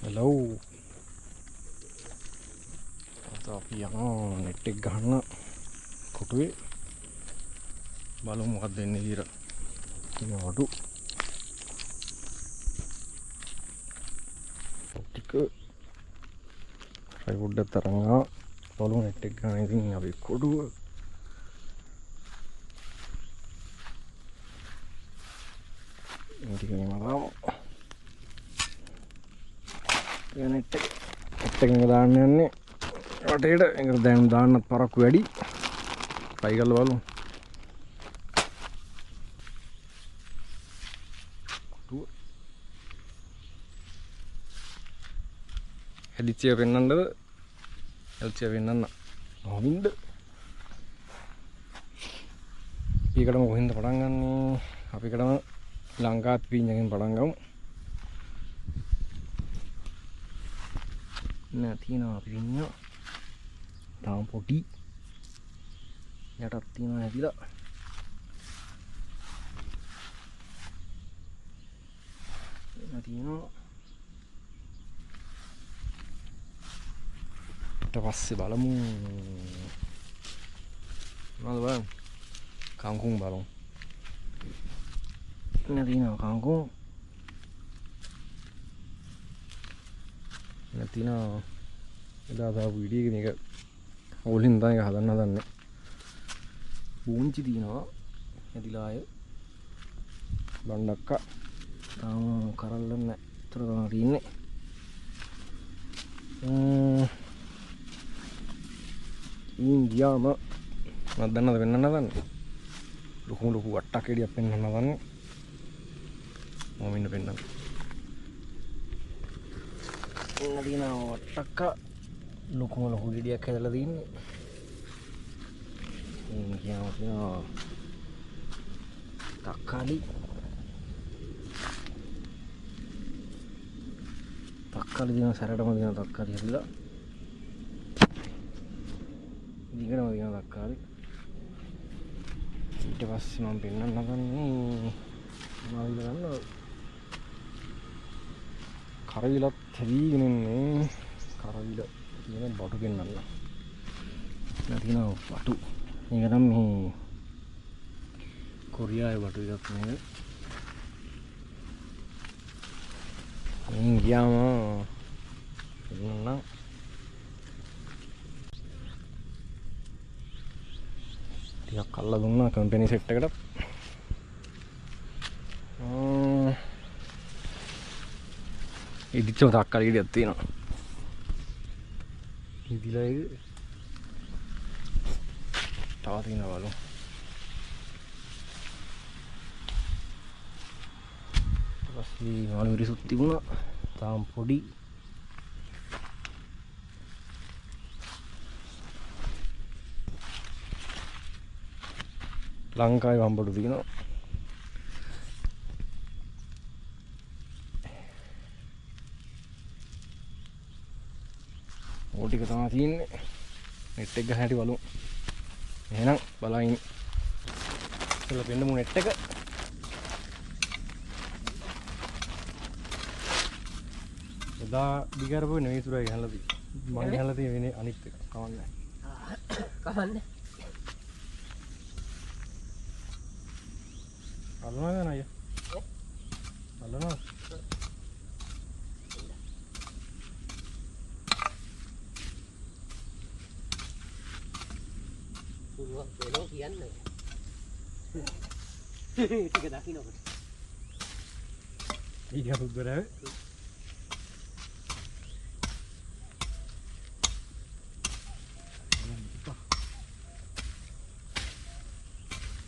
Hello. අද අපි යනවා නෙට් එක ගහන්න කොටුවේ. බලමු මොකක්ද වෙන්නේ කියලා. ඉතින් වඩු ටික ට්‍රයිපොඩ් එකත් අරන් ආවා. බලමු නෙට් එක ගන්න. ඉතින් අපි කොටුව ටික මෙහෙම දාමු. නෙට් එක නෙට් එක දාන්න යන්නේ වටේට. ඒක දැන් දාන්නත් පරක්කු වැඩි. ට්‍රයි කරලා බලමු. කොටුව හැදිච්ච ඒවා පෙන්නන්නද? හැදිච්ච ඒවා පෙන්නන්න. නොවින්ද? අපි එකටම කොහෙන්ද පටන් ගන්නෙ? අපි එකටම ලංකා පිපිඤ්ඤකින් පටන් ගමු. නෑ තියෙනවා පිපිඤ්ඤ. තාම පොඩි. යටක් තියෙනවා හැදිලා. නෑ තියෙනවා. ඊට පස්සේ බලමු. මොනවද බලමු? කංකුම් බලමු. නෑ තියෙනවා කංකුම්. නෑ තියෙනවා එදා දාපු වීඩියෝ එක මේක ඕලින් තමයි ඒක හදන්න හදන්නේ. බෝංචි තියෙනවා හැදිලා ආය. බණ්ඩක්කා තාම කරල්ල නෑ. උතර තමයි තියෙන්නේ. ඉන් ගියාම මම දන්නවද පෙන්වන්න හදන්නේ? ලොකු ලොකු වට්ටක් එඩියක් පෙන්වන්න හදන්නේ. මම ඉන්න පෙන්වන්න. ඉන්න තියෙනවා වට්ටක්ක ලොකුම ලොකු ගෙඩියක් හැදලා තින්නේ. ඉන් ගියාම තියෙනවා තක්කාලි. තක්කාලි තියෙනවා සැරටම තියෙනවා තක්කාලි හැදලා. දිගටම තියෙනවා තක්කාලි. ඊට පස්සේ මම පෙන්වන්න හදන්නේ මොනවද දන්නවද? කරවිලත් හැදීගෙන ඉන්නේ. කරවිල කියන බටු පෙන්වන්න. නෑ තියෙනවා බටු. මේක නම් මේ කොරියාවේ බටු එකක් මේක. මින් ගියාම පෙන්වන්න. ටිකක් අල්ල දුන්නා කම්පැනි සෙට් එකට. ඉදිච්චම තක්කාලි ගෙඩියක් තියෙනවා. ඉදිලා ඒක තව තියෙනවා බලමු. ඊට පස්සේ මාළු මිරිසුත් තිබුණා. තාම පොඩි. ලංකාවේ වම්බඩු තියෙනවා. ඕ ටික තමයි තියෙන්නේ. නෙට් එක ගහන හැටි බලමු. එහෙනම් බලන් ඉන්න. ඉස්සෙල්ලා පෙන්නමු නෙට් එක. එදා දිගරපුව නෙවෙයි සුරයි ගහලා තියෙන්නේ. මං ගහලා තියෙන්නේ වෙනේ අනිත් එක. කමක් නැහැ. කමන්නේ. අල්ලනවා නේද අයියා? අල්ලනවා. පුළුවන් වෙනවා කියන්න. ටික දකින්නකොට. ඊට සුද්දරාවේ.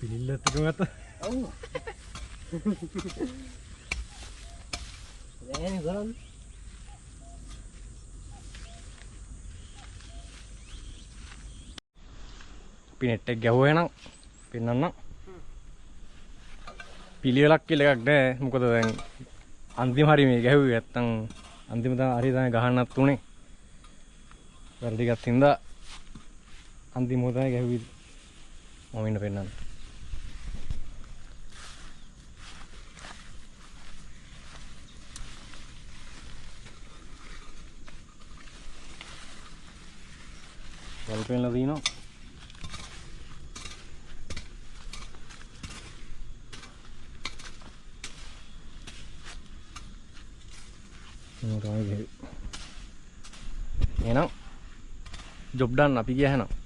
පිළිල්ලත් එකම ගත්තා. ඔව්. නෑනේ කරන්නේ. අපි නෙට් එක ගැහුවා නම් පෙන්නන්න. පිළිවෙලක් කියලා එකක් නෑ. මොකද දැන් අන්තිම හරි මේ ගැහුවේ නැත්තම් අන්තිම තමයි හරි තමයි ගහන්නත් උනේ. වැරදි ටිකක් හින්දා අන්තිම මොහොත තමයි ගැහුවේ. මම ඉන්න පෙන්නන්න. ගල් පෙන්ලා දිනවා. මේ තමයි ගැහුවේ. එහෙනම් ජොබ් ඩන් අපි ගියා එහෙනම්.